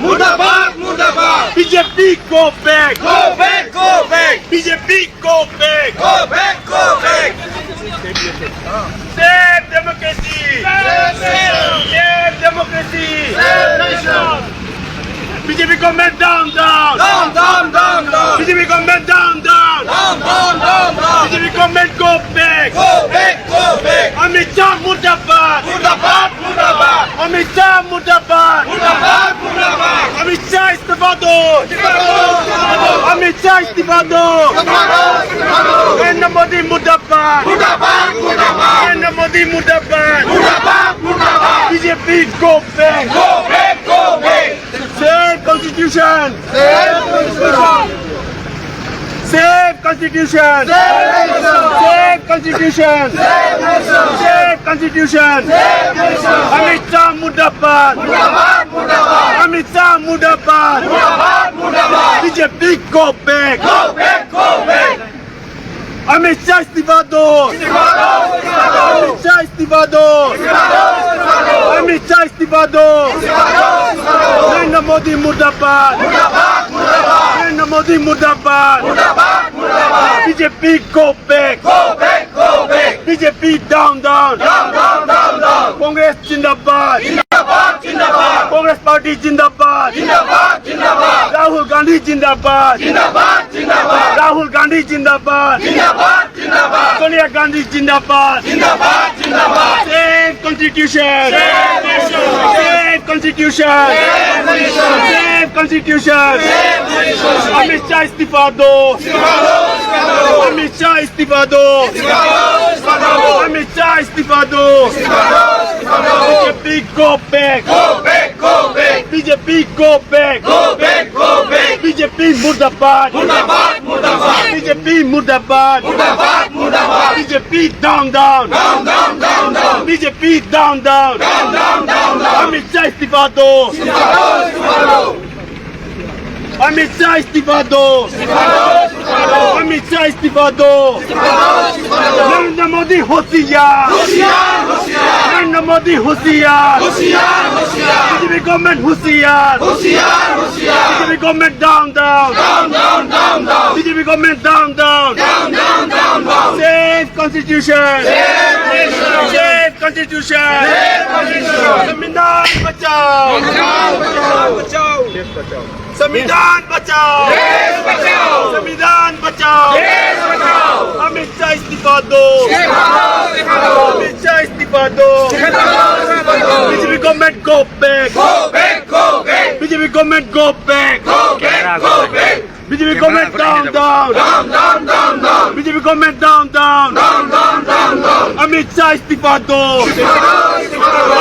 মুৰ্দাবাদ, মুৰ্দাবাদ। BJP go back! Go back, go back. BJP go back! Go back, go back. Save democracy! Save democracy! Save nation. BJP government down, down! Down, down, down, down. BJP government down, down! Down, down, down, down. BJP government go back! Go back, go back. Amit Shah মুৰ্দাবাদ! মুৰ্দাবাদ, মুৰ্দাবাদ। Amit Shah মুৰ্দাবাদ! মুৰ্দাবাদ, মুৰ্দাবাদ। Amit Shah ইস্তফা দো! Amit Shah ইস্তফা দো! Narendra Modi মুৰ্দাবাদ! মুৰ্দাবাদ, মুৰ্দাবাদ। Narendra Modi মুৰ্দাবাদ! মুৰ্দাবাদ, মুৰ্দাবাদ। BJP go back! Go back, go back. Save Constitution! Save Constitution! Save Constitution! Save Constitution! Amit Shah মুৰ্দাবাদ! মুৰ্দাবাদ, মুৰ্দাবাদ। Amit Shah মুৰ্দাবাদ! মুৰ্দাবাদ, মুৰ্দাবাদ। BJP go back! Go back, go back. Amit Shah ইস্তফা দো! Amit Shah ইস্তফা দো! Amit Shah ইস্তফা দো! Narendra Modi মুৰ্দাবাদ! Narendra Modi মুৰ্দাবাদ! BJP go back! Go back, go back. BJP down, down! Down, down, down, down. Congress জিন্দাবাদ! জিন্দাবাদ, জিন্দাবাদ। Congress party জিন্দাবাদ! জিন্দাবাদ, জিন্দাবাদ। Rahul Gandhi জিন্দাবাদ! জিন্দাবাদ, জিন্দাবাদ। Rahul Gandhi জিন্দাবাদ! জিন্দাবাদ, জিন্দাবাদ। Sonia Gandhi জিন্দাবাদ! জিন্দাবাদ, জিন্দাবাদ। Save Constitution! Save Constitution! Save Constitution! Amit Shah ইস্তফা দো! Amit Shah ইস্তফা দো! Amit Shah ইস্তফা দো! BJP go back! Go back, go back. BJP go back! Go back, go back. BJP মুৰ্দাবাদ! মুৰ্দাবাদ, মুৰ্দাবাদ। BJP মুৰ্দাবাদ! মুৰ্দাবাদ, মুৰ্দাবাদ। BJP down, down! Down, down, down, down. BJP down, down! Down, down, down, down. Amit Shah ইস্তফা দো! Amit Shah ইস্তফা দো! Amit Shah ইস্তফা দো! Narendra Modi হুঁশিয়ার! Narendra Modi হুঁশিয়ার! হুঁশিয়ার, হুঁশিয়ার। BJP government হুঁশিয়ার! হুঁশিয়ার, হুঁশিয়ার। BJP government down, down! Down, down, down, down. BJP government down, down! Down, down, down, down. Save Constitution! Save Constitution! संविधान बचाओ! संविधान बचाओ! देश बचाओ। संविधान बचाओ! देश बचाओ। अमित शाह इस्तीफा दो! इस्तीफा दो। अमित शाह इस्तीफा दो! इस्तीफा दो। BJP government go back! Go back, go back. BJP government go back! Go back, go back. BJP government down, down! Down, down, down, down. BJP government down, down! Down, down, down, down. Amit Shah इस्तीफा दो!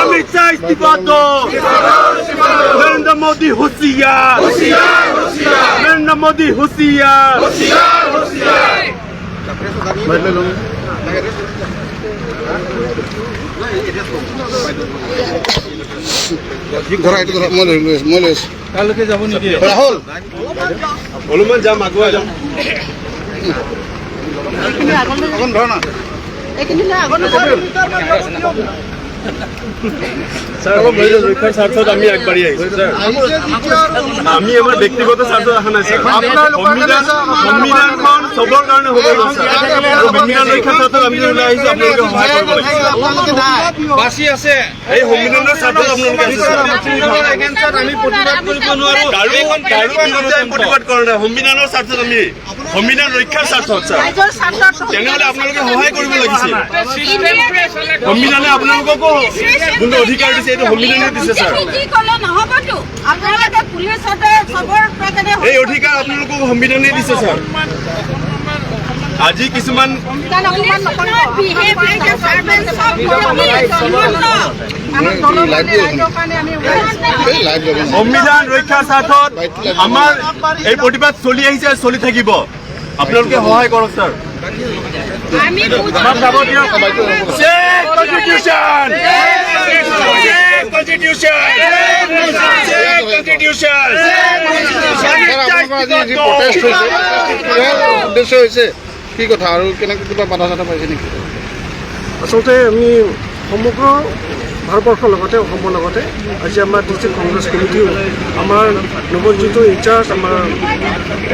Amit Shah इस्तीफा दो! Narendra Modi হুঁশিয়ার! হুঁশিয়ার, হুঁশিয়ার। Narendra Modi হুঁশিয়ার! হুঁশিয়ার, হুঁশিয়ার। ধৰা, এইটো ধৰা, মই লৈ আছোঁ, মই লৈ আছোঁ। তালৈকে যাব নিদিয়ে। ৰাহুল। অলপমান যাম, আগুৱাই যাম। অকণ ধৰ না। স্যাৰ, ৰক্ষাৰ স্বাৰ্থত আমি আগবাঢ়ি আহিছোঁ স্যাৰ। আমি আমাৰ ব্যক্তিগত স্বাৰ্থত অহা নাই স্যাৰ। সংবিধান, সংবিধানখন চবৰ কাৰণে হ'ব লাগিব স্যাৰ। আৰু সংবিধান ৰক্ষাৰ স্বাৰ্থত আমি ওলাই আহিছোঁ, আপোনালোকে সহায় কৰিব লাগিব। বাচি আছে। এই সংবিধানৰ স্বাৰ্থত আপোনালোকে আছে স্যাৰ। এগেইনষ্টত আমি প্ৰতিবাদ কৰিব নোৱাৰো। কাৰো বিৰুদ্ধে আমি প্ৰতিবাদ কৰা নাই। সংবিধানৰ স্বাৰ্থত, আমি সংবিধান ৰক্ষাৰ স্বাৰ্থত স্যাৰ। ৰাইজৰ স্বাৰ্থত। তেনেহ'লে আপোনালোকে সহায় কৰিব লাগিছিল। সংবিধানে আপোনালোককো যোনটো অধিকাৰ দিছে, এইটো সংবিধানে দিছে স্যাৰ। কি ক'লে নহ'বতো, আপোনালোকে পুলিচতে চবৰ প্ৰকাৰে। এই অধিকাৰ আপোনালোকক সংবিধানে দিছে স্যাৰ। আজি কিছুমান অপমান নকৰিব। Behave like a servant of Himanta. এই লাইভ যাব নহয়। সংবিধান ৰক্ষাৰ স্বাৰ্থত আমাৰ এই প্ৰতিবাদ চলি আহিছে আৰু চলি থাকিব। আপোনালোকে সহায় কৰক স্যাৰ। আমি আমাক যাব দিয়ক। Save Constitution! Save Constitution! Save Constitution! Sir, আপোনালোকৰ আজি যি প্ৰটেষ্ট হৈছে, ইয়াৰ উদ্দেশ্য হৈছে কি কথা আৰু কেনেকৈ কিবা বাধা চাধা পাইছে নেকি? আচলতে আমি সমগ্ৰ ভাৰতবৰ্ষৰ লগতে অসমৰ লগতে আজি আমাৰ ডিষ্ট্ৰিক্ট কংগ্ৰেছ কমিটিও আমাৰ নৱনিযুক্ত ইনচাৰ্জ আমাৰ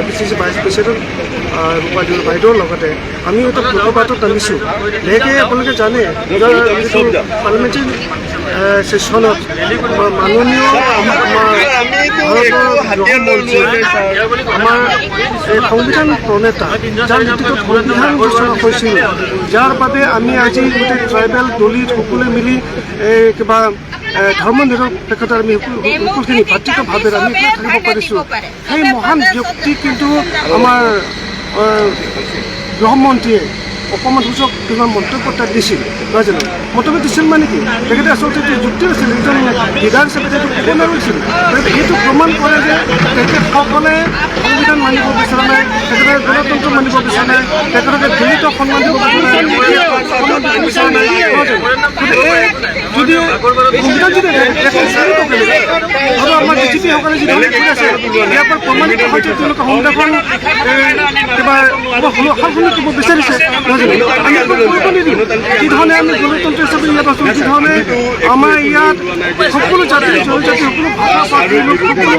এপিচিচি ভাইচ প্ৰেচিডেণ্ট ৰূপা দেউৰী বাইদেউৰ লগতে আমিও এটা প্ৰতিবাদত নামিছোঁ। বিশেষকৈ আপোনালোকে জানে, যিটো পাৰ্লিমেণ্টাৰী ছেশ্যনত আমাৰ মাননীয় আমাৰ ভাৰতৰ গৃহমন্ত্ৰী, আমাৰ এই সংবিধান প্ৰণেতা, যাৰ নেতৃত্বত সংবিধান ৰচনা হৈছিল, যাৰ বাবে আমি আজি গোটেই ট্ৰাইবেল, দলিত সকলোৱে মিলি এই কিবা ধৰ্ম নিৰপেক্ষতাৰ আমি সকলোখিনি ভাতৃত্বভাৱেৰে আমি থাকিব পাৰিছোঁ, সেই মহান ব্যক্তি কিন্তু আমাৰ গৃহমন্ত্ৰীয়ে অপমানসূচক কিছুমান মন্তব্য তাত দিছিল, নহয় জানো? মন্তব্য দিছিল মানে কি, তেখেতে আচলতে এইটো যুক্তি আছিল, এজন লিডাৰ হিচাপে তেখেতে ক'ব নোৱাৰিছিল। তেখেতে সেইটো প্ৰমাণ কৰে যে তেখেতসকলে সংবিধান মানিব বিচৰা নাই, তেখেতে গণতন্ত্ৰ মানিব বিচৰা নাই, তেখেতকে দলিতক সন্মান দিব বিচৰা নাই, সন্মান দিব বিচৰা নাই, নহয় জানো? গতিকে এই যদিও সংবিধান যদি এখন চলিব কেনেকৈ? আৰু আমাৰ বিজেপিসকলে যি ধৰণে কৰি আছে, ইয়াৰ পৰা প্ৰমাণিত হয় যে তেওঁলোকে সংবিধানখন কিবা সালসলনি কৰিব বিচাৰিছে, নহয় জানো? আমি একো কৰিব নিদিওঁ। যিধৰণে আমি গণতন্ত্ৰ হিচাপে ইয়াত আছোঁ, যিধৰণে আমাৰ ইয়াত সকলো জাতি জনজাতি, সকলো ভাষা ভাষীৰ লোক সকলো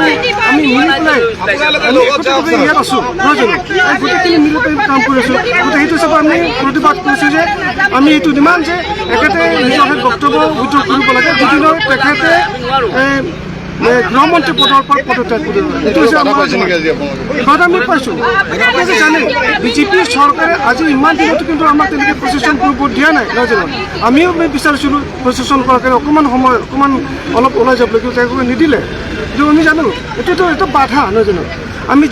আমি মিলি পেলাই আমি একত্ৰিতভাৱে ইয়াত আছোঁ, নহয় জানো? আমি গোটেইখিনি মিলি পেলাই কাম কৰি আছোঁ। গতিকে সেইটো হিচাপে আমি প্ৰতিবাদ কৰিছোঁ যে আমি এইটো ডিমাণ্ড যে তেখেতে নিজৰ সেই বক্তব্য উইড্ৰ কৰিব লাগে, যদি নহয় তেখেতে গৃহমন্ত্ৰী পদৰ পৰা পদত্যাগ কৰিব লাগে। এইটো হৈছে বাধা আমাৰ পাইছে নেকি আজি আপোনালোকে? বাধা আমি পাইছোঁ। আপোনালোকে জানে, বিজেপি চৰকাৰে আজি ইমান দিনতো কিন্তু আমাক তেনেকৈ প্ৰচেছন কৰিব দিয়া নাই, নহয় জানো? আমিও বিচাৰিছিলোঁ প্ৰচেছন কৰাৰ কাৰণে অকণমান সময়, অকণমান অলপ ওলাই যাবলৈ, কিন্তু তেওঁলোকে নিদিলে। কিন্তু আমি জানো এইটোতো এইটো বাধা, নহয় জানো? আমি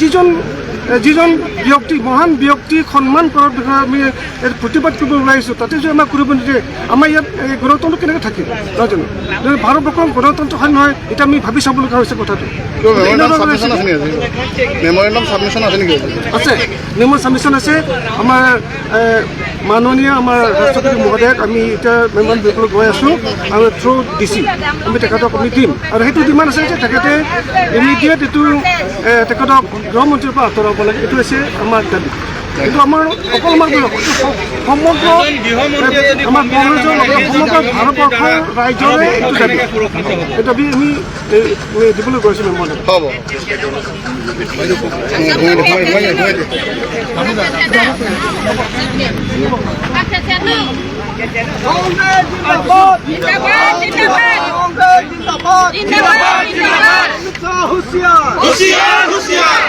যিজন ব্যক্তি, মহান ব্যক্তিক সন্মান কৰাৰ বিষয়ে আমি ইয়াত প্ৰতিবাদ কৰিব ওলাইছোঁ, তাতে যদি আমাক কৰিব নিদিয়ে, আমাৰ ইয়াত এই গণতন্ত্ৰ কেনেকৈ থাকিব, নহয় জানো? যদি ভাৰতবৰ্ষৰ গণতন্ত্ৰ হয় নহয়, এতিয়া আমি ভাবি চাব লগা হৈছে কথাটো। কিবা মেমৰেণ্ডাম ছাবমিশ্যন আছে নেকি আজি? মেমৰেণ্ডাম ছাবমিশ্যন আছে নেকি আজি? আছে, মেমো ছাবমিশ্যন আছে। আমাৰ মাননীয় আমাৰ ৰাষ্ট্ৰপতি মহোদয়ক আমি এতিয়া মেমৰেণ্ডাম দিবলৈ গৈ আছোঁ আৰু থ্ৰু ডি চি আমি তেখেতক আমি দিম। আৰু সেইটো ডিমাণ্ড আছে যে তেখেতে ইমিডিয়েট এইটো তেখেতক গৃহমন্ত্ৰীৰ পৰা আঁতৰাব লাগে, এইটো হৈছে আমাৰ দাবী। কিন্তু আমাৰ অকল আমাৰ নহয়, এইটো সমগ্ৰ আমাৰ কংগ্ৰেছৰ লগতে সমগ্ৰ ভাৰতবৰ্ষৰ ৰাইজৰে এইটো দাবী। এই দাবী আমি দিবলৈ গৈছোঁ মেমৰেণ্ডাম। হ'ব, সোমাই দে, সোমাই দে, সোমাই দে, সোমাই দে। জিন্দাবাদ, জিন্দাবাদ, জিন্দাবাদ, জিন্দাবাদ। হুঁচিয়াৰ, হুঁচিয়াৰ।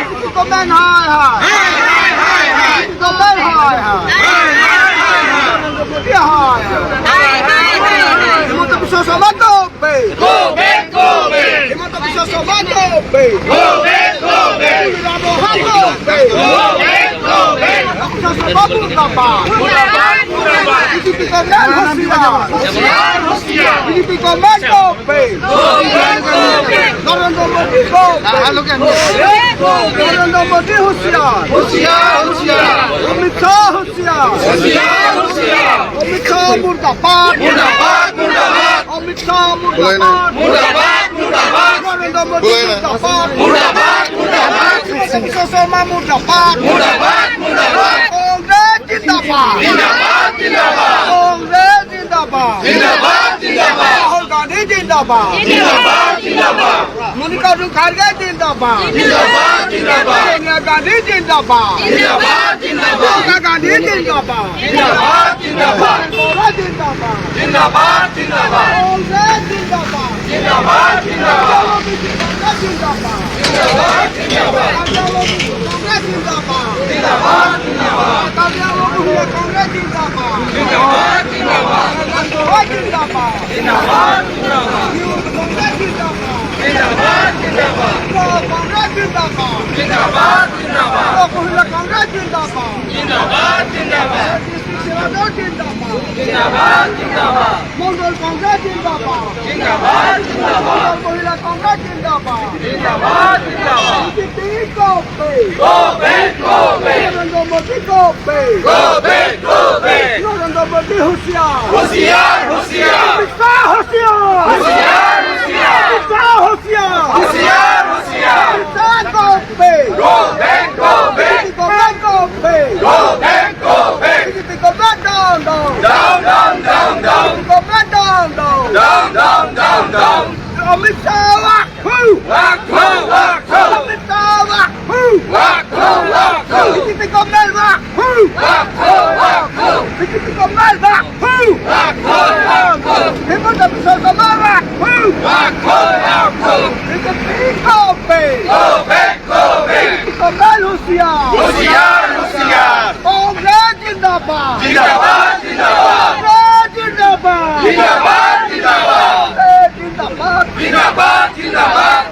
হায় হায় হায় হায়। হায় হায় হায়। হায় হায় হায় হায়। Himanta Biswa Sarma go back. Go back, go back. Himanta Biswa Sarma go back. Go back, go back. Go back. Go back, go back. Biswa Sarma মুৰ্দাবাদ। মুৰ্দাবাদ, মুৰ্দাবাদ। বিজেপি গভৰ্ণমেণ্ট হুঁচিয়াৰ। হুঁচিয়াৰ, হুঁচিয়াৰ। BJP government go back. Go back, go back. Narendra Modi go back. Narendra Modi হুঁচিয়াৰ। হুঁচিয়াৰ, হুঁচিয়াৰ। অমিত শ্বাহ হুঁচিয়াৰ। হুঁচিয়াৰ, হুঁচিয়াৰ। অমিত শ্বাহ মুৰ্দাবাদ। মুৰ্দাবাদ, মুৰ্দাবাদ। অমিত শ্বাহ মুৰ্দাবাদ। মুৰ্দাবাদ, মুৰ্দাবাদ। নৰেন্দ্ৰ মোদী মুৰ্দাবাদ। মুৰ্দাবাদ, মুৰ্দাবাদ। হিমন্ত বিশ্ব শৰ্মা মুৰ্দাবাদ। মুৰ্দাবাদ, মুৰ্দাবাদ। কংগ্ৰেছ জিন্দাবাদ। জিন্দাবাদ, জিন্দাবাদ। কংগ্ৰেছ জিন্দাবাদ। জিন্দাবাদ, জিন্দাবাদ। ৰাহুল গান্ধী জিন্দাবাদ। জিন্দাবাদ, জিন্দাবাদ। মল্লিকাৰ্জুন খাৰ্গে জিন্দাবাদ। জিন্দাবাদ, জিন্দাবাদ। সোনিয়া গান্ধী জিন্দাবাদ। জিন্দাবাদ, জিন্দাবাদ। প্ৰিয়ংকা গান্ধী জিন্দাবাদ। জিন্দাবাদ, জিন্দাবাদ। বৰা জিন্দাবাদ। জিন্দাবাদ, জিন্দাবাদ। কংগ্ৰেছ জিন্দাবাদ। জিন্দাবাদ, জিন্দাবাদ। কংগ্ৰেছ জিন্দাবাদ। জিন্দাবাদ, জিন্দাবাদ। কংগ্ৰেছ জিন্দাবাদ। জিন্দাবাদ, জিন্দাবাদ। কংগ্ৰেছ জিন্দাবাদ। জিন্দাবাদ, জিন্দাবাদ। জিন্দাবাদ। জিন্দাবাদ, জিন্দাবাদ। কংগ্ৰেছ জিন্দাবাদ। জিন্দাবাদ, জিন্দাবাদ। কংগ্ৰেছ জিন্দাবাদ। জিন্দাবাদ, জিন্দাবাদ। মহিলা কংগ্ৰেছ জিন্দাবাদ। জিন্দাবাদ, জিন্দাবাদ। জিন্দাবাদ। জিন্দাবাদ, জিন্দাবাদ। মণ্ডল কংগ্ৰেছ জিন্দাবাদ। জিন্দাবাদ, জিন্দাবাদ। মণ্ডল মহিলা কংগ্ৰেছ জিন্দাবাদ। জিন্দাবাদ, জিন্দাবাদ। BJP go back. Go back, go back. Narendra Modi go back. Go back, go back. Narendra Modi হুঁচিয়াৰ। হুঁচিয়াৰ, হুঁচিয়াৰ। অমিত শ্বাহ হুঁচিয়াৰ। হুঁচিয়াৰ, হুঁচিয়াৰ। অমিত শ্বাহ হুঁচিয়াৰ। হুঁচিয়াৰ, হুঁচিয়াৰ। Amit Shah go back. Go back, go back. BJP go back, go back. Go back, go back. BJP go back, down, down. Down, down, down, down. BJP go back, down, down. Down, down. Sharma ৰাখো। হিমন্ত বিশ্ব শৰ্মা ৰাখো। BJP go back. Go back, go back. Congress হুঁচিয়াৰ। হুঁচিয়াৰ, হুঁচিয়াৰ। কংগ্ৰেছ জিন্দাবাদ। জিন্দাবাদ, জিন্দাবাদ। কংগ্ৰেছ জিন্দাবাদ। জিন্দাবাদ, জিন্দাবাদ। কংগ্ৰেছ জিন্দাবাদ। জিন্দাবাদ, জিন্দাবাদ।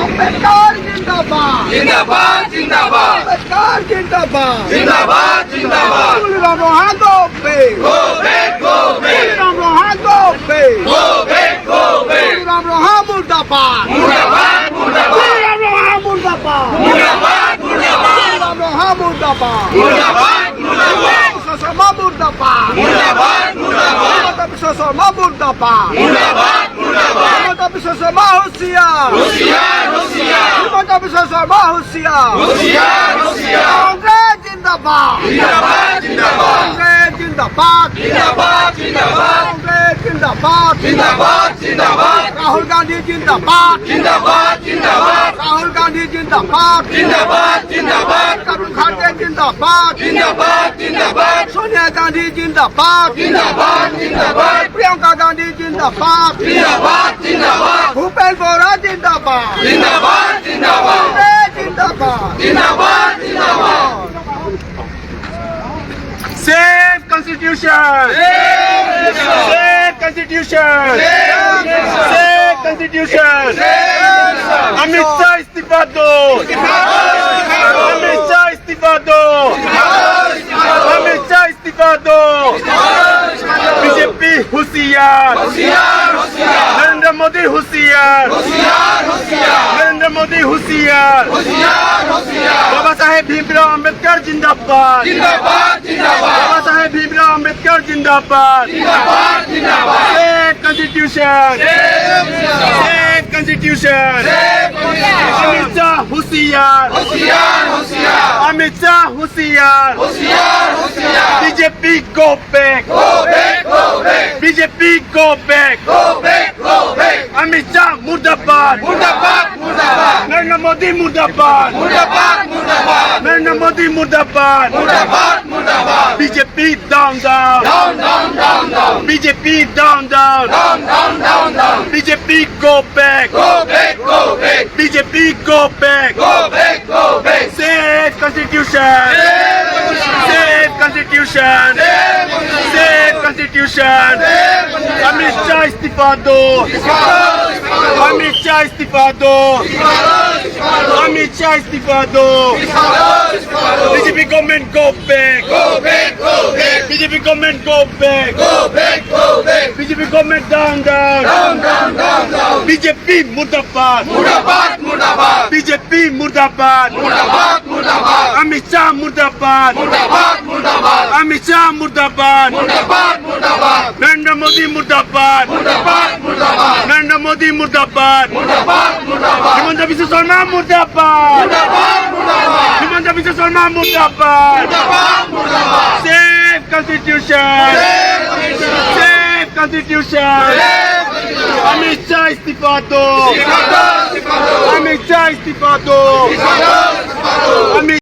আম্বেদকাৰ জিন্দাবাদ। জিন্দাবাদ, জিন্দাবাদ। আম্বেদকাৰ জিন্দাবাদ। জিন্দাবাদ, জিন্দাবাদ। Tuliram Rohan go back. Go back, go back. Tuliram Rohan go back. Go back, go back. Tuliram Rohan মুর্দাবাদ। মুর্দাবাদ, মুর্দাবাদ। তুলিরাম রোহান মুর্দাবাদ। মুর্দাবাদ, মুর্দাবাদ। তুলিরাম রোহান মুর্দাবাদ। মুর্দাবাদ, মুর্দাবাদ। বিশ্ব শর্মা মুর্দাবাদ। মুর্দাবাদ, মুর্দাবাদ। হিমন্ত বিশ্ব শৰ্মা মুৰ্দাবাদ। মুৰ্দাবাদ, মুৰ্দাবাদ। হিমন্ত বিশ্ব শৰ্মা হুঁচিয়াৰ। হুঁচিয়াৰ, হুঁচিয়াৰ। হিমন্ত বিশ্ব শৰ্মা হুঁচিয়াৰ। হুঁচিয়াৰ, হুঁচিয়াৰ। কংগ্ৰেছ জিন্দাবাদ। জিন্দাবাদ, জিন্দাবাদ। কংগ্ৰেছ জিন্দাবাদ। জিন্দাবাদ, জিন্দাবাদ। কংগ্ৰেছ জিন্দাবাদ। জিন্দাবাদ, জিন্দাবাদ। ৰাহুল গান্ধী জিন্দাবাদ। জিন্দাবাদ, জিন্দাবাদ। ৰাহুল গান্ধী জিন্দাবাদ। জিন্দাবাদ, জিন্দাবাদ। কাৰুণ খাৰ্গে জিন্দাবাদ। জিন্দাবাদ, জিন্দাবাদ। সোনিয়া গান্ধী জিন্দাবাদ। জিন্দাবাদ, জিন্দাবাদ। প্ৰিয়ঙ্কা গান্ধী জিন্দাবাদ। জিন্দাবাদ, জিন্দাবাদ। ভূপেন বৰা জিন্দাবাদ। জিন্দাবাদ, জিন্দাবাদ। কংগ্ৰেছ জিন্দাবাদ। জিন্দাবাদ, জিন্দাবাদ। Save Constitution! Save Constitution! Save Constitution! Amit Shah ইস্তিফা দো। অমিত শাহ ইস্তিফা দো। অমিত শাহ ইস্তিফা দো। বিজেপি হুঁশিয়ার। হুঁশিয়ার, হুঁশিয়ার। নরেন্দ্র মোদী হুঁশিয়ার। হুঁশিয়ার, হুঁশিয়ার। নরেন্দ্র মোদী হুঁশিয়ার। হুঁশিয়ার, হুঁশিয়ার। বাবা সাহেব ভীমরাও আম্বেদকর জিন্দাবাদ। জিন্দাবাদ, জিন্দাবাদ। বাবা সাহেব ভীমরাও আম্বেদকর জিন্দাবাদ। জিন্দাবাদ, জিন্দাবাদ। Save Constitution! Save Constitution! Amit Shah হুঁশিয়ার। হুঁশিয়ার, হুঁশিয়ার। অমিত শাহ হুঁশিয়ার। হুঁশিয়ার, হুঁশিয়ার। BJP go back. Go back, go back. BJP go back. Go back, go back. Amit Shah মুর্দাবাদ। মুর্দাবাদ, মুর্দাবাদ। নরেন্দ্র মোদী মুর্দাবাদ। মুর্দাবাদ, মুর্দাবাদ। নরেন্দ্র মোদী মুর্দাবাদ। মুর্দাবাদ, মুর্দাবাদ। BJP down down. Down, down, down, down. BJP down down. Down, down, down, down. BJP go back. Go back, go back. BJP go back. Go back, go back. Save Constitution. Save Constitution. Save Constitution. Amit Shah ইস্তিফা দো। অমিত শাহ ইস্তিফা দো। অমিত শাহ ইস্তিফা দো। BJP government go back. Go back, go back. BJP government go back. Go back, go back. BJP government down down. Down, down, down, down. BJP মুর্দাবাদ। মুর্দাবাদ, মুর্দাবাদ। BJP মুর্দাবাদ। মুর্দাবাদ, মুর্দাবাদ। অমিত শাহ মুর্দাবাদ। মুর্দাবাদ, মুর্দাবাদ। অমিত শাহ মুর্দাবাদ। মুর্দাবাদ, মুর্দাবাদ। নরেন্দ্র মোদী মুর্দাবাদ। মুর্দাবাদ, মুর্দাবাদ। নরেন্দ্র মোদী মুর্দাবাদ। মুর্দাবাদ, মুর্দাবাদ। হিমন্ত বিশ্ব শৰ্মা মুৰ্দাবাদ। মুৰ্দাবাদ, মুৰ্দাবাদ। হিমন্ত বিশ্ব শৰ্মা মুর্দাবাদ। মুর্দাবাদ, মুর্দাবাদ। Save Constitution. Save Constitution. Amit Shah ইস্তিফা দো। ইস্তিফা দো, ইস্তিফা দো। অমিত শাহ ইস্তিফা দো। ইস্তিফা দো, ইস্তিফা দো। অমিত